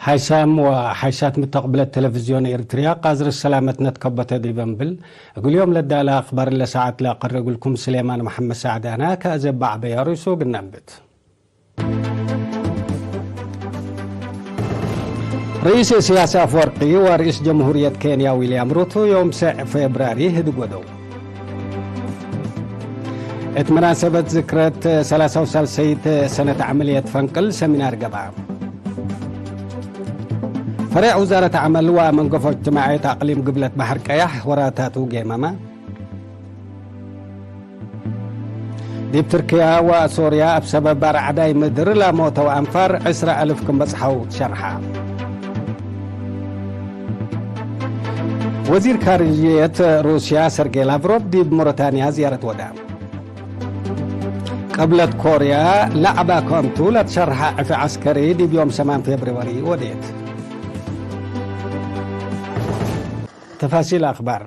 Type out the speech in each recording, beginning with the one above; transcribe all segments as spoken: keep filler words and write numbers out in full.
ሓይሳም ወሓይሳት ምተቅብለት ቴሌቪዝዮን ኤሪትርያ፣ ቃዝር ሰላመትነ ትከበተ ዲበ እምብል፣ እግል ዮም ለዳለ አክባር ለሰዓት ለአቀርብ እግልኩም ስሌማን መሐመድ ሳዕድ አነ። ከአዘብ በዐበያ ርእሱ ግናንብት። ርኢስ እስያስ አፍወርቂ ወርኢስ ጀምሁርየት ኬንያ ዊልያም ሩቶ ዮም ሰዕ ፌብራሪ ህድግ ወደው። እት መናሰበት ዝክረት ሰላሳ ወሳልሰይት ሰነት ዐመልየት ፈንቅል ሰሚናር ገብአ። ፈሬዕ ውዛረት ዐመል ወመንገፎ እጅትማዕየት አቅሊም ግብለት በሐር ቀያሕ ወራታቱ ጌመመ። ዲብ ትርክያ ወሶርያ እብ ሰበብ አርዐዳይ ምድር ለሞተው አንፋር ዕስራ አልፍ ክም በጽሐው ትሸርሐ። ወዚር ካርጅየት ሩስያ ሰርጌ ላቭሮቭ ዲብ ሞሪታንያ ዝያረት ወደ። ቅብለት ኮርያ ለዐባ ከምቱ ለትሸርሐ ዕፌ ዐስከሪ ዲብ ዮም ሰማን ፌብርዋሪ ወዴት። ተፋሲል አክባር።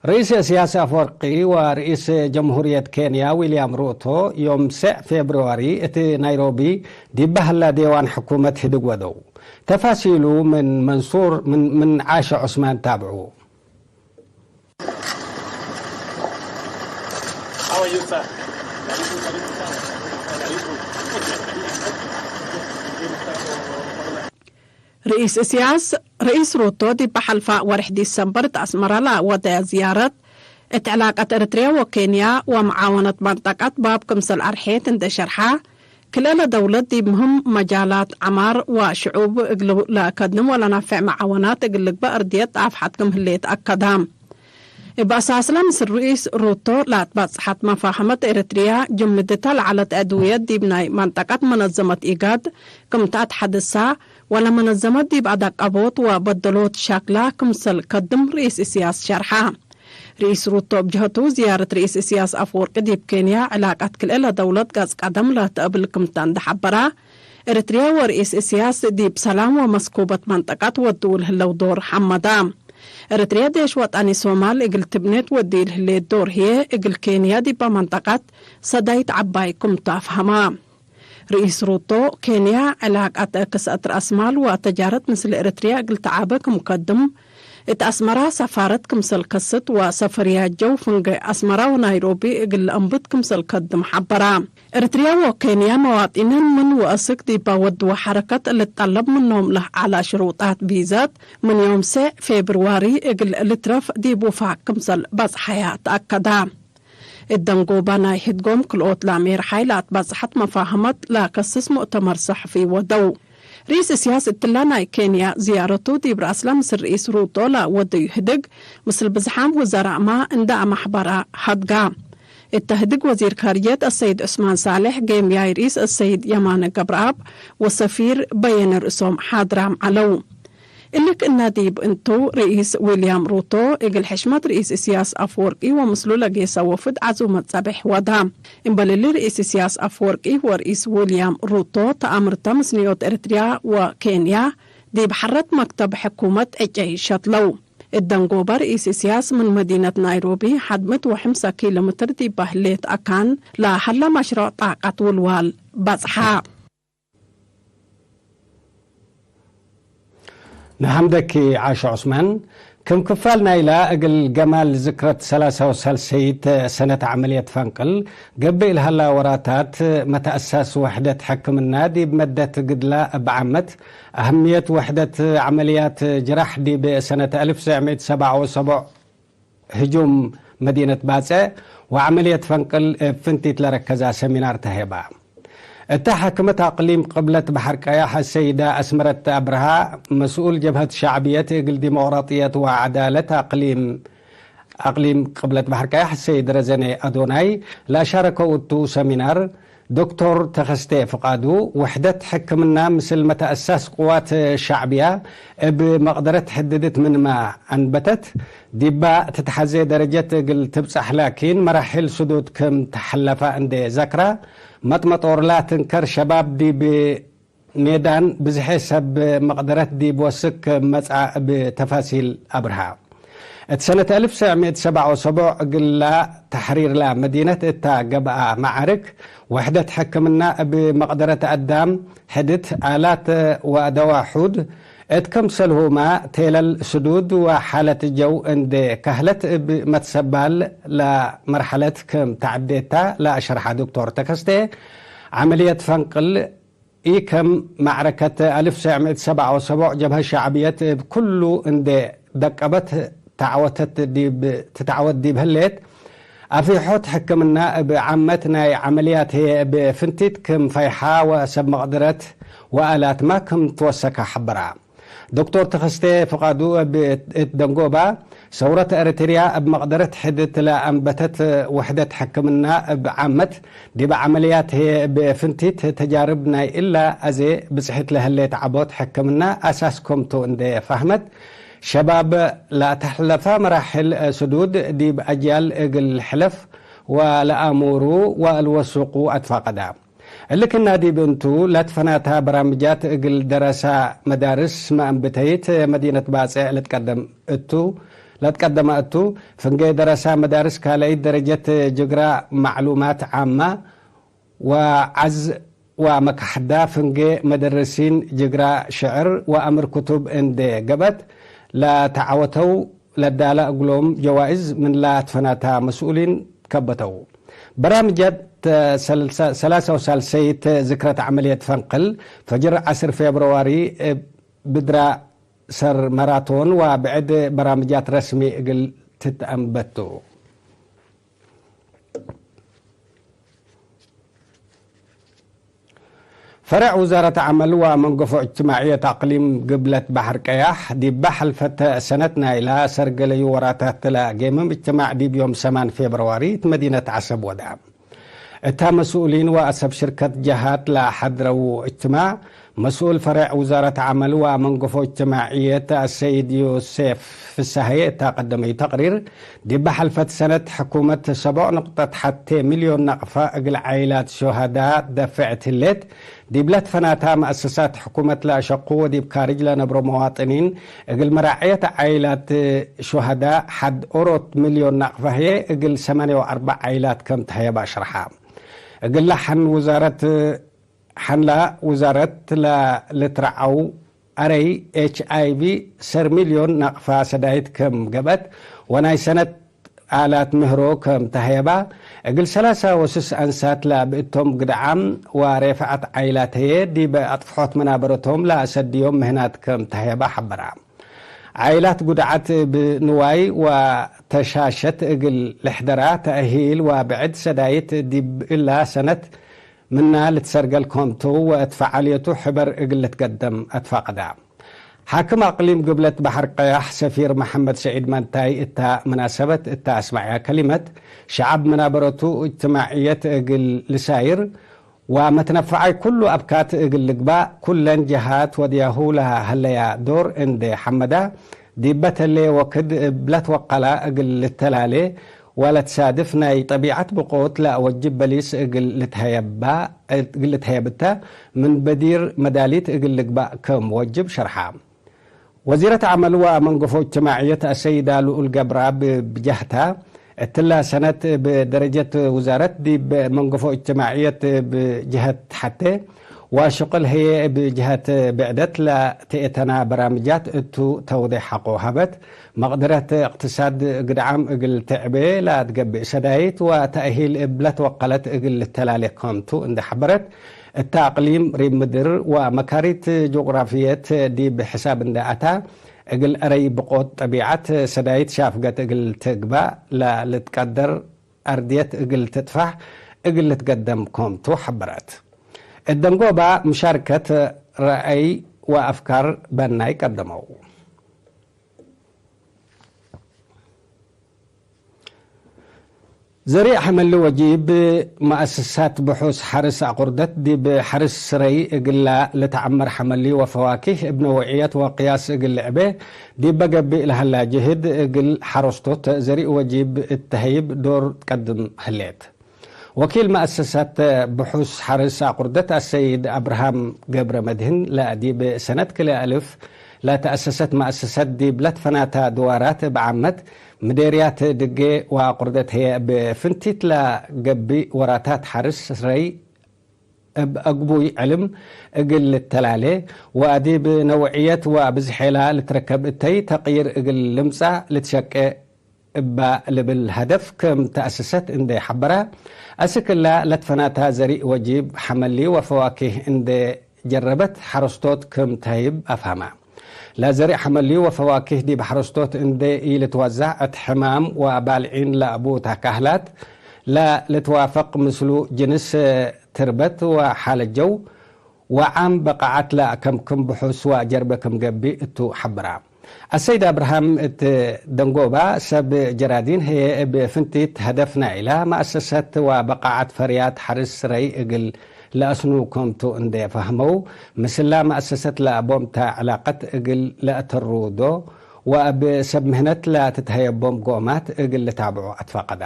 ርኢስ እስያስ አፍወርቂ ወርኢስ ጀምሁርየት ኬንያ ዊልያም ሩቶ ዮም ሰዕ ፌብርዋሪ እት ናይሮቢ ዲብ በህላ ዴዋን ሕኩመት ህድግ ወደው። ተፋሲሉ ምን መንሱር ምን፣ ምን ዓሸ ዑስማን ታብዑ። ርኢስ እስያስ፣ ርኢስ ሩቶ ዲብ ሐልፋ ወርሕ ዲሰምበር እት አስመራ ለወደየ ዝያረት፣ እት ዕላቀት ኤረትርያ ወኬንያ ወመዓወነት መንጠቀት ባብ ክምሰል አርሔት እንዴ ሸርሐ፣ ክልኤ ለደውለት ዲብ ምህም መጃላት ዐማር ወሽዑብ እግሉ ለከድም ወለናፍዕ መዓወናት እግል ልግበእ እርድየት ጣፍሐት ክም ህሌት አከደ። እብ አሳስለ ምስል ርኢስ ሩቶ ለአትበጽሐት መፋህመት ኤረትርያ ጅምድተ ለዐለት ዕድውየት ዲብ ናይ መንጠቀት መነዘመት ኢጋድ ክም ተአትሐድሳ፣ ወለመነዘመት ዲብ አደቀቦት ወበደሎት ሻክላ ክምሰል ከድም ርኢስ እስያስ ሸርሐ። ርኢስ ሩቶ እብ ጀሀቱ፣ ዝያረት ርኢስ እስያስ አፍወርቂ ዲብ ኬንያ፣ ዕላቀት ክልኤ ለደውለት ገጽ ቀደም ለትአብል ክምተ እንዴ ሐበራ፣ ኤረትርያ ወርኢስ እስያስ ዲብ ሰላም ወመስኩበት መንጠቀት ወድው ለህለው ዶር ሐመዳ። ኤረትርያ ዴሽ ወጠኒ ሶማል እግል ትብኔት ወድይ ለህሌት ዶር ህዬ፣ እግል ኬንያ ዲበ መንጠቀት ሰዳይት ዐባይ ክምቱ አፍሀማ። ርኢስ ሩቶ፣ ኬንያ ዕላቀት ክስአት ረአስማል ወተጃረት ምስል ኤረትርያ እግል ተዓበ ክም ከድም፣ እት አስመራ ሰፋረት ክምሰል ከስት ወሰፈርያት ጀው ፍንጌ አስመራ ወናይሮቢ እግል ለአንብት ክምሰል ከድም ሐበራ። ኤረትርያ ወኬንያ መዋጢንን ምን ወአስክ ዲባ ወድወ ሐረከት ልትጠለብ ምኖም ለህ ዐለ ሽሩጣት ቪዛት ምን ዮም ሰዕ ፌብርዋሪ እግል ልትረፍ ዲብ ውፋቅ ክምሰል በጽሐያ ተአከዳ። እት ደንጎባ ናይ ህድጎም ክልኦት ለአሜርሓይ ለአትበጽሐት መፋህመት ለከስስ ሙእተመር ሰሕፊ ወደው። ርኢስ እስያስ እትላ ናይ ኬንያ ዝያረቱ ዲብ ረአስለ ምስል ርኢስ ሩቶ ለወደዩ ህድግ ምስል ብዝሓም ውዘራእመ እንደ አመሕበረ ሀድጋ። እተ ህድግ ወዚር ካርጅየት አሰይድ ዑስማን ሳልሕ፣ ጌምያይ ርኢስ አሰይድ የማነ ገብረአብ ወሰፊር በየነ ርእሶም ሓድራም ዐለው። እሊ ክእነ ዲብ እንቱ፣ ርኢስ ዊልያም ሩቶ እግል ሕሽመት ርኢስ እስያስ አፍወርቂ ወምስሉ ለጌሰ ወፍድ ዐዙመት ጸብሕ ወዳ። እምበል እሊ፣ ርኢስ እስያስ አፍወርቂ ወርኢስ ዊልያም ሩቶ ተአምርተ ምስንዮት ኤረትርያ ወኬንያ ዲብ ሐረት መክተብ ሕኩመት ዕጨይ ሸትለው። እት ደንጎበ ርኢስ እስያስ ምን መዲነት ናይሮቢ ሐድ ምእት ወሐምሳ ኪሎ ሜትር ዲበ ህሌት አካን ለሀለ መሽሮዕ ጣቀት ውልዋል በጽሐ። ነሐምደኪ ዓሾ ዑስማን። ክም ክፋል ናይላ እግል ገማል ዝክረት ሰላሳ ወሳልሰይት ሰነት ዐመልየት ፈንቅል ገብእ ለሀላ ወራታት፣ መተአሳስ ወሕደት ሕክምና ዲብ መደት ግድላ እብ ዓመት፣ አህምየት ወሕደት ዐመልያት ጅራሕ ዲብ ሰነት አልፍ ወትሰዕ ምእት ወሰብዓ ወሰቡዕ ህጁም መዲነት ባጽዕ ወዐመልየት ፈንቅል እብ ፍንቲት ለረከዛ ሰሚናር ተሄባ። እተ ሓክመት አቅሊም ቅብለት በሐር ቀያሕ አሰይዳ አስመረት አብርሃ፣ መስኡል ጀብሀት ሸዕብየት እግል ዲሞቅራጥየት ወዐዳለት አቅሊም፣ አቅሊም ቅብለት በሐር ቀያሕ አሰይድ ረዘነ አዶናይ ለአሻረከው እቱ ሰሚናር፣ ዶክቶር ተኸስተ ፍቃዱ፣ ውሕደት ሕክምና ምስል መተአሳስ ቅዋት ሸዕብያ እብ መቅደረት ሕድድት ምንመ አንበተት፣ ዲባ ትትሐዜ ደረጀት እግል ትብጸሕ ላኪን መራሕል ስዱድ ክም ተሐለፈ እንዴ ዘክራ፣ መጥመጦርላ ትንከር ሸባብ ዲብ ሜዳን ብዝሐ ሰብ መቅደረት ዲብ ወስክ መጽአ እብ ተፋሲል አብርሃ። እት ሰነት አልፍ ሰዕ ምእት ሰብዓ ወሰቡዕ እግላ ተሕሪርላ መዲነት እታ ገብአ መዓርክ፣ ውሕደት ሕክምና እብ መቅደረት አዳም፣ ሕድት፣ አላት ወደዋ ሑድ፣ እት ክምሰልሁመ ቴለል ስዱድ ወሓለት ጀው እንዴ ከህለት እብ መትሰባል ለመርሐለት ክም ተዐዴታ ለአሸርሐ ዶክቶር ተከስተ፣ ዐመልየት ፈንቅል ኢከም መዕረከት አልፍ ሰዕ ምእት ሰብዓ ወሰቡዕ ጀብሀት ሸዕብየት እብ ኩሉ እንዴ ደቀበት ተዐወተት ዲብ፣ ትትዐወት ዲብ ህሌት፣ አፊሖት ሕክምና እብ ዓመት ናይ ዐመልያት ህዬ እብ ፍንቲት ክም ፈይሓ ወሰብ መቅድረት ወአላትመ ክም ትወሰከ ሐበራ። ዶክቶር ተኸስተ ፍቃዱ እብ እት ደንጎባ፣ ሰውረት ኤረትርያ እብ መቅደረት ሕድት ለአንበተት ውሕደት ሕክምና እብ ዓመት፣ ዲብ ዐመልያት ህዬ እብ ፍንቲት ተጃርብ ናይ እላ አዜ ብጽሕት ለህሌት ዐቦት ሕክምና አሳስ ክምቱ እንዴ ፈህመት፣ ሸባብ ለአተሐለፈ መራሕል ስዱድ ዲብ አጅያል እግል ሕለፍ ወለአሙሩ ወአልወሱቁ አትፋቀዳ። እሊ ክና ዲብ እንቱ፣ ለትፈናታ በራምጃት እግል ደረሳ መዳርስ መአንብተይት መዲነት ባጽዕ ለትቀደም እቱ፣ ለትቀደመ እቱ፣ ፍንጌ ደረሳ መዳርስ ካልአይት ደረጀት ጅግራ ማዕሉማት ዓማ ወዐዝ ወመካሕዳ ፍንጌ መደርሲን ጅግራ ሽዕር ወአምር ክቱብ እንዴ ገብአት፣ ለተዐወተው ለዳለ እግሎም ጀዋይዝ ምን ለትፈናታ መስኡሊን ከበተው። በራምጃት ሰላሳ ወሳልሰይት ዝክረት ዐመልየት ፈንቅል፣ ፈጅር ዐስር ፌብርዋሪ እብ ብድራ ሰር መራቶን ወብዕድ በራምጃት ረስሚ እግል ትትአንበት ቱ። ፈሬዕ ውዛረት ዐመል ወመንገፎ እጅትማዕየት አቅሊም ግብለት በሐር ቀያሕ፣ ዲበ ሐልፈት ሰነት ናይላ ሰርገለዩ ወራታት ለጌምም እጅትማዕ ዲብ ዮም ሰማን ፌብርዋሪ እት መዲነት ዐሰብ ወድአ። እታ መስኡሊን ወአሰብ ሽርከት ጀሃት ለሐድረው እጅትማዕ፣ መስኡል ፈሬዕ ውዛረት ዐመል ወመንገፎ እጅትማዕየት አሰይድ ዮሴፍ ፍሳሀየ እታ ቀደመዩ ተቅሪር፣ ዲበ ሐልፈት ሰነት ሕኩመት ሰቦዕ ንቅጠት ሐቴ ሚልዮን ናቅፋ እግል ዓይላት ሹሀዳ ደፍዕት ህሌት፣ ዲብለ ትፈናታ መአሰሳት ሕኩመት ለአሸቁ ወዲብ ካርጅ ለነብሮ መዋጥኒን እግል መራዕየት ዓይላት ሹሀዳ ሐድ ኦሮት ሚልዮን ናቅፋ ህዬ እግል ሰማንየ ወአርበዕ ዓይላት ከም ተሀየበ አሽረሐ። እግለ ሐን ውዛረት ሐንላ ውዛረት ለልትረዐው አረይ ኤች አይ ቪ ሰር ሚልዮን ናቅፋ ሰዳይት ከም ገብአት ወናይ ሰነት አላት ምህሮ ከም ተሀየባ፣ እግል ሰላሳ ወስስ አንሳት ለብእቶም ግድዓም ወሬፈዐት ዓይላት ህዬ ዲበ አጥፍሖት መናበረቶም ለአሰድዮም ምህናት ከም ተሀየባ ሐበራ። ዓይላት ጉድዓት እብ ንዋይ ወተሻሸት እግል ልሕደራ ተእሂል ወብዕድ ሰዳይት ዲብ እላ ሰነት ምና ልትሰርገል ኮምቱ ወእት ፈዓልየቱ ሕበር እግል ልትገደም አትፋቀዳ። ሓክም አቅሊም ግብለት በሐር ቀያሕ ሰፊር መሐመድ ሰዒድ ማንታይ እታ መናሰበት እታ አስመዐያ ከሊመት፣ ሸዐብ መናበረቱ እጅትማዕየት እግል ልሳይር ወመትነፈዓይ ኩሉ አብካት እግል ልግባእ ኩለን ጀሃት ወድያሁ ለሀለያ ዶር እንዴ ሐመዳ፣ ዲበ ተሌ ወክድ እብ ለትወቀላ እግል ልተላሌ ወለትሳድፍ ናይ ጠቢዐት ብቆት ለአወጅብ በሊስ እግል ልትሀየባ፣ እግል ልትሀየብ እተ፣ ምን በዲር መዳሊት እግል ልግባእ ክም ወጅብ ሸርሐ። ወዚረት ዐመል ወመንገፎ እጅትማዕየት አሰይዳ ልኡል ገብረአብ ብጀህታ፣ እትላ ሰነት እብ ደረጀት ውዛረት ዲብ መንገፎ እጅትማዕየት እብ ጀሀት ሐቴ፣ ወሽቅል ህዬ እብ ጀሀት ብዕደት ለትኤተና በራምጃት እቱ ተውዴሕ ሐቆ ሀበት። መቅደረት እቅትሳድ ግድዓም እግል ትዕቤ ለአትገብእ ሰዳይት ወተእሂል እብ ለትወቀለት እግል ልተላሌ ከምቱ እንዴ ሐበረት፣ እተ አቅሊም ሪብ ምድር ወመካሪት ጆግራፍየት ዲብ ሕሳብ እንዴ አታ፣ እግል አረይ ብቆት ጠቢዐት ሰዳይት ሻፍገት እግል ትግባእ ለልትቀደር አርድየት እግል ትጥፋሕ እግል ልትገደም ኮምቱ ሐበረት። እት ደንጎባ ምሻርከት ረአይ ወአፍካር በናይ ቀደመው። ዘሪዕ ሐመሊ ወጂብ፣ መአሰሳት ብሑስ ሐርስ አቁርደት ዲብ ሐርስ ስረይ እግላ ልትዐመር ሐመሊ ወፈዋኪህ እብ ነውዕየት ወቅያስ እግል ልዕቤ ዲበ ገብእ ለሀላ ጅህድ እግል ሐረስቶት ዘሪዕ ወጂብ እት ተህይብ ዶር ትቀድም ህሌት። ወኪል መአሰሳት ብሑስ ሐርስ አቁርደት አሰይድ አብርሃም ገብረ መድህን ለዲብ ሰነት ክልኤ አልፍ ለተአሰሰት መአሰሰት ዲብ ለትፈናተ ድዋራት እብ ዓመት፣ ምዴርያት ድጌ ወአቁርደት ህዬ እብ ፍንቲት ለገብእ ወራታት ሐርስ ረይ እብ አግቡይ ዕልም እግል ልተላሌ ወዲብ ነውዕየት ወብዝሔላ ልትረከብ እተይ ተቅይር እግል ልምጸእ ልትሸቄ እባ ልብል ሀደፍ ክም ተአሰሰት እንዴ ሐበራ፣ አስክ እላ ለትፈናታ ዘሪእ ወጂብ ሐመሊ ወፈዋኪህ እንዴ ጀረበት ሐረስቶት ክም ተህይብ አፍሀማ። ለዘሪእ ሐመሊ ወፈዋኪህ ዲብ ሐረስቶት እንዴ ኢልትወዛዕ እት ሕማም ወባልዒን ለአቡ ተካህላት ለልትዋፈቅ ምስሉ ጅንስ ትርበት ወሓለት ጀው ወዓም በቃዓት ለአከምክም ብሑስ ወጀርበ ክም ገብእ እቱ ሐብራ። አሰይድ አብርሃም እት ደንጎባ፣ ሰብ ጀራዲን ህዬ እብ ፍንቲት ሀደፍ ናይላ መአሰሰት ወበቃዓት ፈርያት ሐርስ ረይ እግል ለአስኑ ክምቱ እንዴ ፈህመው፣ ምስላ መአሰሰት ለአቦምተ ዕላቀት እግል ለአተሩዶ ወእብ ሰብ ምህነት ለትትሀየቦም ጎማት እግል ልታብዖ አትፋቀዳ።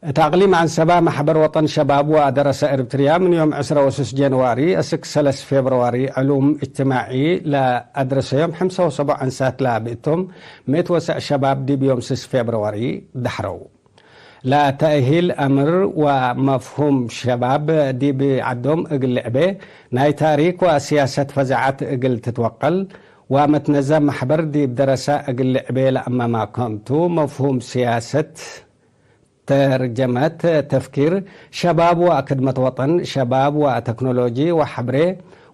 እት አቅሊም ዐንሰባ፣ መሕበር ወጠን ሸባብ ወአደረሰ ኤርትርያ ምን ዮም ዕስረ ወስስ ጀንዋሪ እስክ ሰለስ ፌብርዋሪ ዕሉም እጅትማዒ ለአድረሰዮም ሐምሳ ወሰቡዕ አንሳት ለብእቶም፣ ምእት ወሰዕ ሸባብ ዲብ ዮም ስስ ፌብርዋሪ ደሐረው። ለተእሂል አምር ወመፍሁም ሸባብ ዲብ ዐዶም እግል ልዕቤ፣ ናይ ታሪክ ወሲያሰት ፈዛዐት እግል ትትወቀል፣ ወመትነዘም መሕበር ዲብ ደረሰ እግል ልዕቤ ለአመማ ከምቱ፣ መፍሁም ሲያሰት፣ ተርጀመት፣ ተፍኪር ሸባብ ወክድመት ወጠን፣ ሸባብ ወተክኖሎጂ ወሐብሬ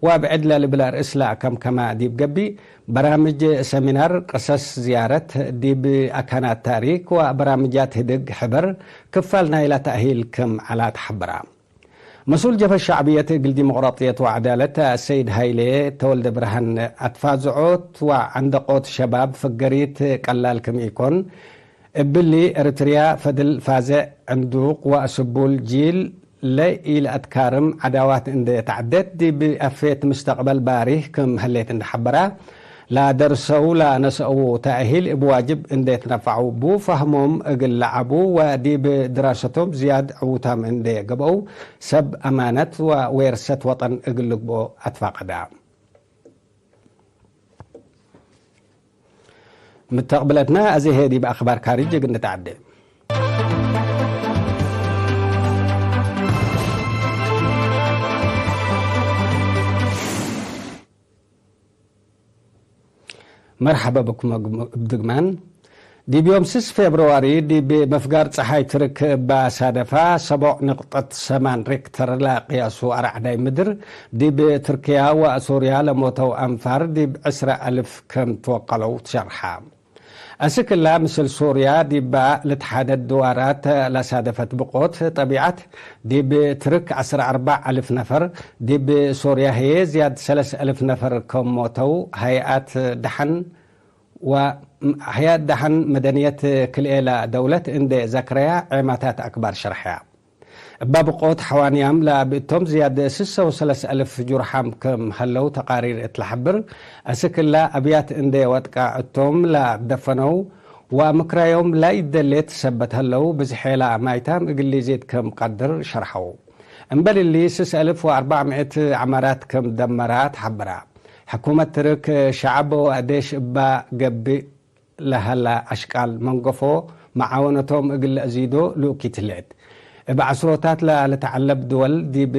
ወብዕድ ለልብል አርእስ ለአከምከመ ዲብ ገብእ፣ በራምጅ ሰሚናር፣ ቅሰስ ዝያረት ዲብ አካናት ታሪክ ወበራምጃት ህድግ ሕበር ክፋል ናይላ ተእሂል ክም ዐላ ተሐበራ። መስኡል ጀብሀት ሸዕብየት እግል ዲሞቅራጥየት ወዐዳለት አሰይድ ሀይሌ ተወልደ ብርሃን፣ አትፋዝዖት ወዐንደቆት ሸባብ ፍገሪት ቀላል ክም ኢኮን፣ እብሊ ኤረትርያ ፈድል ፋዘዕ ዕንዱቅ ወአስቡል ጂል ለኢለአትካርም ዐዳዋት እንዴ ተዐደት፣ ዲብ አፌት ምስተቅበል ባሪህ ክም ህሌት እንዴ ሐበራ፣ ለደርሰው ለነሰአዉ ተእሂል እብ ዋጅብ እንዴ ትነፈዐው እቡ፣ ፈህሞም እግል ለዐቡ ወዲብ ድራሰቶም ዝያድ ዕዉታም እንዴ ገብአው፣ ሰብ አማነት ወዌርሰት ወጠን እግል ልግብኦ አትፋቀዳ። ምተቅብለትና አዜ ህዬ ዲብ አክባር ካርጅ እግል ንትዐዴ። መርሐበ ብኩም እብ ድግማን። ዲብ ዮም ስስ ፌብርዋሪ ዲብ መፍጋር ጸሓይ ትርክ እባ ሳደፋ ሰቦዕ ንቅጠት ሰማን ሬክተር ለቅያሱ አርዓዳይ ምድር ዲብ ትርክያ ወሱርያ ለሞተው አንፋር ዲብ ዕስረ አልፍ ከም ትወቀለው ትሸርሐ። አስክ እላ ምስል ሱርያ ዲባ ልትሓደድ ድዋራት ለሳደፈት ብቆት ጠቢዐት ዲብ ትርክ ዐስር አርባዕ አልፍ ነፈር፣ ዲብ ሱርያ ህዬ ዝያድ ሰለስ አልፍ ነፈር ከም ሞተው ሀይአት ደሐን ወ-፣ ሀያት ደሐን መደንየት ክልኤ ለደውለት እንዴ ዘክረያ ዔማታት አክባር ሸርሐያ። እባ ብቆት ሐዋንያም ለብእቶም ዝያድ ስሰ ወሰለስ አልፍ ጁርሓም ክም ሀለው ተቃሪር እት ለሐብር፣ አስክ እላ አብያት እንዴ ወጥቀ እቶም ለደፈነው ወምክራዮም ለኢደሌት ሰበት ሀለው፣ ብዝሔ ለማይታም እግል ሊዜድ ክም ቀድር ሸርሐው። እምበል እሊ፣ ስስ አልፍ ወአርበዕ ምእት ዐማራት ክም ደመራ ተሐበራ። ሕኩመት ትርክ፣ ሸዐብ ወአዴሽ እባ ገብእ ለሀላ አሽቃል መንገፎ መዓወነቶም እግል ለአዚዶ ልኡኪት ህሌት። እብ ዐስሮታት ለልትዐለብ ድወል ዲብ፣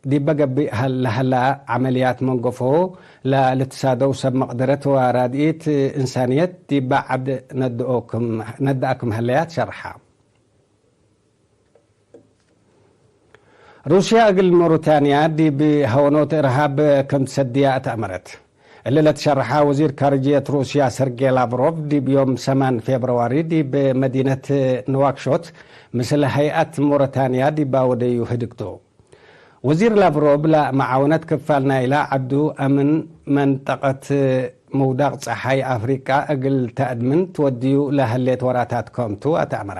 ዲበ ገብእ ለሀላ ዐመልያት መንገፎ ለልትሳደው ሰብ መቅደረት ወራድኢት እንሳንየት ዲበ ዐድ ነድኦ ክም፣ ነድአ ክም ሀለያ ትሸርሐ። ሩስያ እግል ሞሪታንያ ዲብ ሀወኖት እርሃብ ከም ትሰድያ እት አመረት። እሊ ለትሸርሐ ወዚር ካርጅየት ሩስያ ሰርጌ ላቭሮቭ ዲብ ዮም ሰማን ፌብርዋሪ ዲብ መዲነት ንዋክሾት ምስል ሀይአት ሞሪታንያ ዲባ ወደዩ ህድግቱ። ወዚር ላቭሮቭ ለመዓወነት ክፋል ናይላ ዐዱ አምን መንጠቀት ምውዳቅ ጸሓይ አፍሪቃ እግል ተአድምን ትወድዩ ለህሌት ወራታት ከምቱ አትአመራ።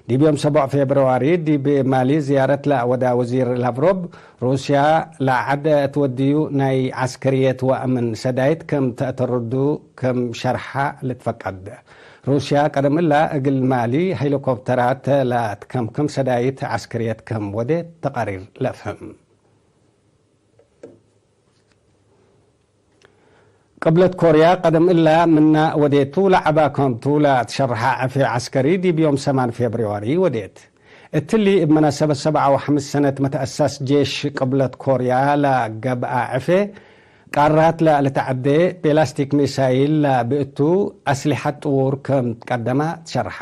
ዲብ ዮም ሰቦዕ ፌብርዋሪ ዲብ ማሊ ዝያረት ለአወዳ ወዚር ላቭሮቭ፣ ሩስያ ለዐድ ትወድዩ ናይ ዐስከርየት ወአምን ሰዳይት ከም ተአተርዱ ከም ሸርሐ ልትፈቀድ። ሩስያ ቀደም እላ እግል ማሊ ሄሊኮፕተራት ለትከምክም ሰዳይት ዐስከርየት ከም ወዴት ተቃሪር ለአፍህም። ቅብለት ኮርያ ቀደም እላ ምና ወዴቱ ለዐባ ከምቱ ለትሸርሐ ዕፌ ዐስከሪ ዲብ ዮም ሰማን ፌብርዋሪ ወዴት። እትሊ እብ መናሰበት ሰብዓ ወሐምስ ሰነት መትአሳስ ጄሽ ቅብለት ኮርያ ለገብአ ዕፌ፣ ቃራት ለልትዐዴ ቤላስቲክ ሚሳይል ለብእቱ አስሊሐት ጥዉር ክም ትቀደመ ትሸርሐ።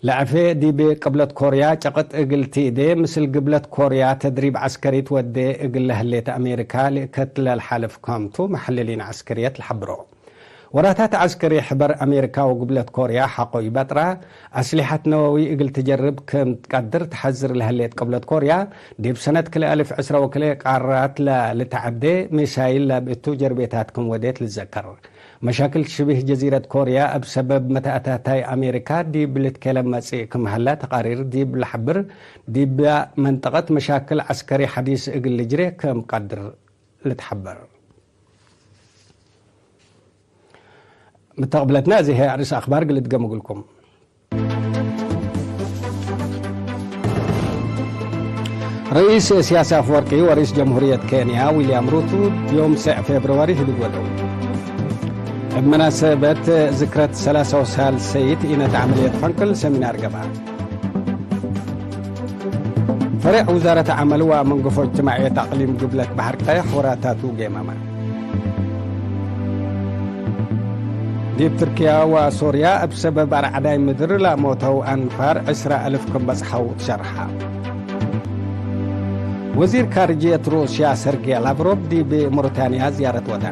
ለዐፌ ዲብ ቅብለት ኮርያ ጨቅጥ እግል ቲዴ፣ ምስል ግብለት ኮርያ ተድሪብ ዐስከሪት ወዴ እግል ለህሌት አሜሪካ ልእከት ለልሓልፍ ከምቱ መሐልሊን ዐስከርየት ለሐብሮ። ወራታት ዐስከሪ ሕበር አሜሪካ ወግብለት ኮርያ ሐቆ ኢበጥራ፣ አስሊሐት ነወዊ እግል ትጀርብ ክም ትቀድር ተሐዝር ለህሌት ቅብለት ኮርያ፣ ዲብ ሰነት ክልኤ አልፍ ዕስረ ወክልኤ ቃራት ለልትዐዴ ሚሳይል ለብእቱ ጀርቤታት ክም ወዴት ልዘከር። መሻክል ሽቢህ ጀዚረት ኮርያ እብ ሰበብ መተአታታይ አሜሪካ ዲብ ልትኬለም መጽእ ክም ሀላ ተቃሪር ዲብ ለሐብር፣ ዲብ መንጠቀት መሻክል ዐስከሪ ሐዲስ እግል ልጅሬ ክም ቀድር ልትሐበር። ምተቅብለትና እዚ ህይ አርእስ አክባር ግልድገም እግልኩም። ረኢስ እስያስ አፍወርቂ ወረኢስ ጀምሁርየት ኬንያ ዊልያም ሩቱ ዮም ሰዕ ፌብርዋሪ ህድግ ወደው። እብ መናሰበት ዝክረት ሰላሳ ወሳልሰይት ኢነት ዐመልየት ፈንቅል ሰሚናር ገብአ። ፈሬዕ ውዛረት ዐመል ወመንገፎ እጅትማዕየት አቅሊም ግብለት በሐር ቀየሕ ወራታቱ ጌመመ። ዲብ ትርክያ ወሶርያ እብ ሰበብ አርዐዳይ ምድር ለሞተው አንፋር ዕስራ አልፍ ክም በጽሐው ትሸርሐ። ወዚር ካርጅየት ሩስያ ሰርጌ ላቭሮቭ ዲብ ሞሪታንያ ዝያረት ወደ።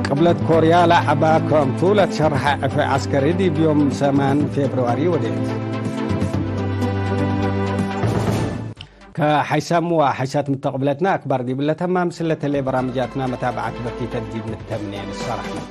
ቅብለት ኮርያ ለዐባ ከምቱ ለትሸርሐ ዕፌ ዐስከሪ ዲብ ዮም ሰማን ፌብርዋሪ ወዴት። ከሐይሳም ወሐይሳት ምተቅብለትና አክባር ዲብለ ተማም፣ ስለተሌ በራምጃትና መታብዓት በኪተት ዲብ ንተምኔ ንሰራሕኩም።